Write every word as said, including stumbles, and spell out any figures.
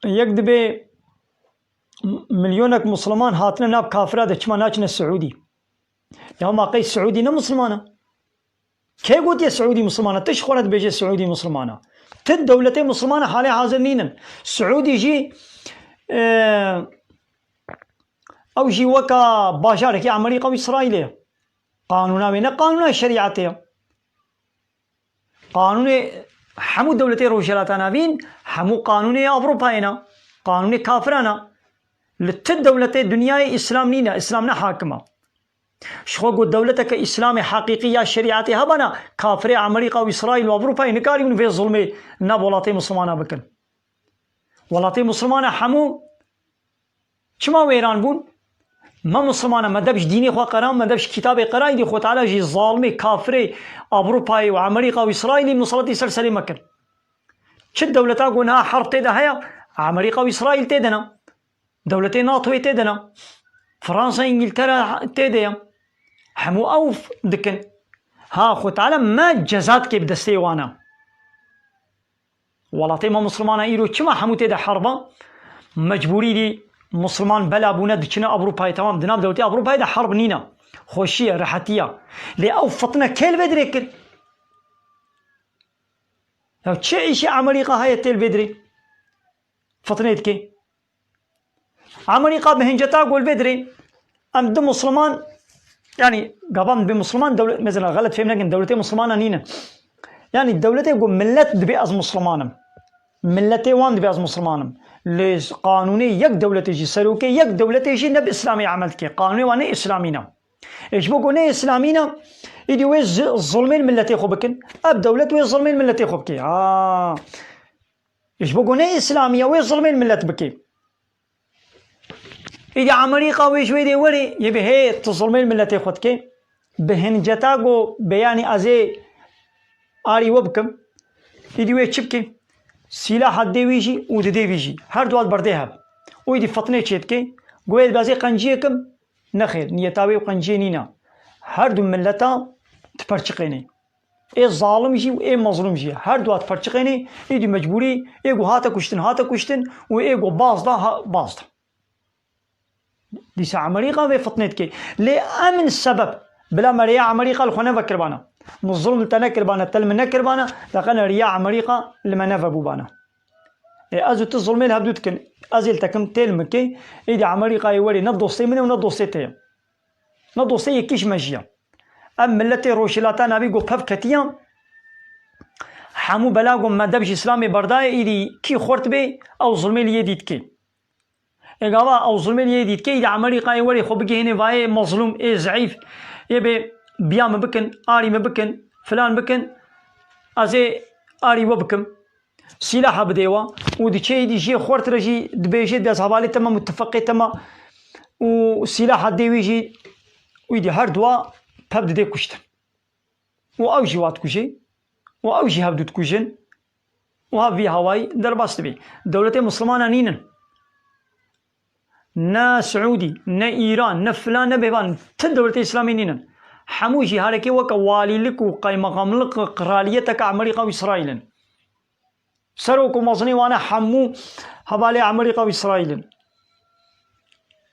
Yek dibê milyonek Musliman hatine nav kafira de, çima naçine Siûdî? Ya ma qey Siûdî ne Musliman e? Kê gotiye Siûdî Musliman e? Ti ji xwe re dibêje Siûdî Musliman e? Ti dewletê Musliman e halê hazir nînin. Siûdî jî, e, ew jî weka bajarekî Amerîka û Îsraîlê ye. Qanûna wê ne qanûna şerîetê ye. Qanûnê hemû dewletê Rojhilata Navîn, hemû qanûnê Ewropayê ne. Qanûnê kafiran e. Li ti dewletê dinyayê Îslam nîne, Îslam ne hakim e. Ji xwe ku dewleteke Îslamê heqîqî ya şerîetê hebana, kafirê Amerîka û Îsraîl û Ewropayê nikarîbûn vê zulmê nav welatê Muslimana bikin. Welatê Muslimana hemû çima wêran bûn? Me Muslimana, me dev ji dînê xwe qera, me dev ji kitabê qera, îdî Xwe Teala jî zalimê, kafirê Ewropayê û Amerîka û Îsraîlî museletî ser serê me kir. Çi dewleta ku niha herb tê de heye, Amerîka û Îsraîl tê de ne. Dewletê NATOyê tê de ne. Fransa, Îngiltere tê de ye. Hemû ew f-, dikin. Ha, Xwe Teala me ceza dike bi destê wan e. Welatê me Muslimana îro çima hemû tê de herba? Mecbûrî dî Musliman bela bûne diçine Ewropayê, temam, di nav dewletê Ewropayê de herb nîne. Xweşî ye, rehetî ye. Lê ew fitne kê li vê dirê kir? Ya çi îşê Amerîka heye tê li vê dirê? Fitnê dike. Amerîka bi hinceta ku li vê dirê em du Musliman, yanî gava em dibê Musliman, dewlet, mesela xelet fêm nekin, dewletê Muslimana nînin. Yanî dewletê ku millet dibê ez Musliman im. Milletê wan dibê ez Musliman im. Lê qanûnê yek dewletê jî, serokê yek dewletê jî ne bi Îslamê emel dike. Qanûnê wan ne Îslamî ne. Ê ji bo ku ne Îslamî ne, îdî wê zi-, zilmên milletê xwe bikin. Ev dewlet wê zilmên milletê xwe bike. Ha. Ji bo ku ne Îslamî ye, wê zilmên millet bike. Îdî Amerîka wê ji wê dê werê, yê bê hê tu zilmên milletê xwe dike. Bi hinceta ku beyanî ez ê arî we bikim. Îdî wê çi bike? Sîlaha didê wî jî û didê wî jî. Her du hat berdê hev. Û îdî fitnê çê dike. Ku wê dibê ez ê qenciyê kim. Nexêr, niyeta wê û qenciyê nîne. Her du mileta diperçiqênê. Ê zalim jî û ê mezlûm jî. Her du hat perçiqênê, êdî mecbûrî, ê ku hate kuştin, hate kuştin û ê ku baz da, ha, baz da. Dîsa Amerîka vê fitnê dike. Lê emin sebeb, bila me rêya Amerîka li xwe neve kiribana. Min zulm li te nekiribana, te li min nekiribana, leqene rêya Amerîka li me neve bûbana. Ê ez û tu zulmê li hevdû dikin. Ez ê li te kim, tê li min kê, êdî Amerîkayê werê ne dostê min e û ne dostê te ye. Ne dostê yekî ji me jî ye. Ev miletê Rojhilata Navî ku pev ketiye, hemû bela ku me dev ji Îslamê berdayê, îdî kî xurt bê, ew zulmê li yê dî dike. Ê gava ew zulmê li yê dî dike, îdî Amerîkayê werê xwe bigihînê vayê mezlûm, ê zeîf, ê bê biya min bikin, arî min bikin, filan bikin, ez ê arî we bikim. Sîlaha bidê we û diçe êdî jê xurt re jî dibêje desthevalê te me, mutefeqê te me û sîlaha dê wî jî û êdî her dua pev didê kuştin. Û ew jî wa dikuje û ew jî hevdu dikujin û ha vî hawayî derbas dibê. Dewletê Muslimana nînin. Ne Siûdî, ne Îran, ne filan, ne bêvan, ti dewletê Îslamî nînin. Hemû jî herekê weke walîlik û qeymeqamlik, qiraliyeteke Amerîka û Îsraîl in. Serok û mezinê wane hemû hevalê Amerîka û Îsraîl in.